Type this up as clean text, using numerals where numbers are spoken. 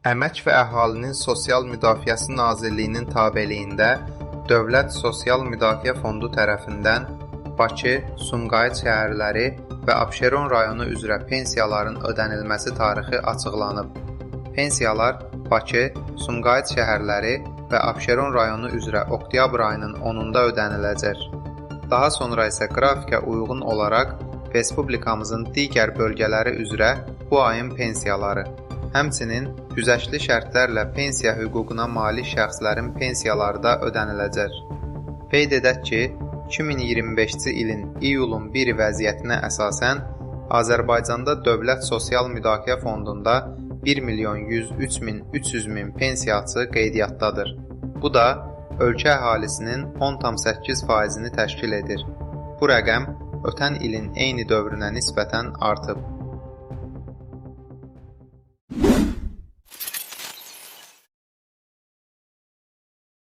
Əmək və Əhalinin Sosial Müdafiəsi Nazirliyinin tabeliyində Dövlət Sosial Müdafiə Fondu tərəfindən Bakı, Sumqayıt şəhərləri və Abşeron rayonu üzrə pensiyaların ödənilməsi tarixi açıqlanıb. Pensiyalar Bakı, Sumqayıt şəhərləri və Abşeron rayonu üzrə oktyabr ayının 10-da ödəniləcək. Daha sonra isə qrafikə uyğun olaraq respublikamızın digər bölgələri üzrə bu ayın pensiyaları, həmçinin güzəştli şərtlərlə pensiya hüququna malik şəxslərin pensiyaları da ödəniləcək. Qeyd edək ki, 2025-ci ilin iyulun 1-i vəziyyətinə əsasən Azərbaycanda Dövlət Sosial Müdafiə Fondunda 1 milyon 103 min 300 min pensiyaçı qeydiyyatdadır. Bu da ölkə əhalisinin 10,8%-ni təşkil edir. Bu rəqəm ötən ilin eyni dövrünə nisbətən artıb.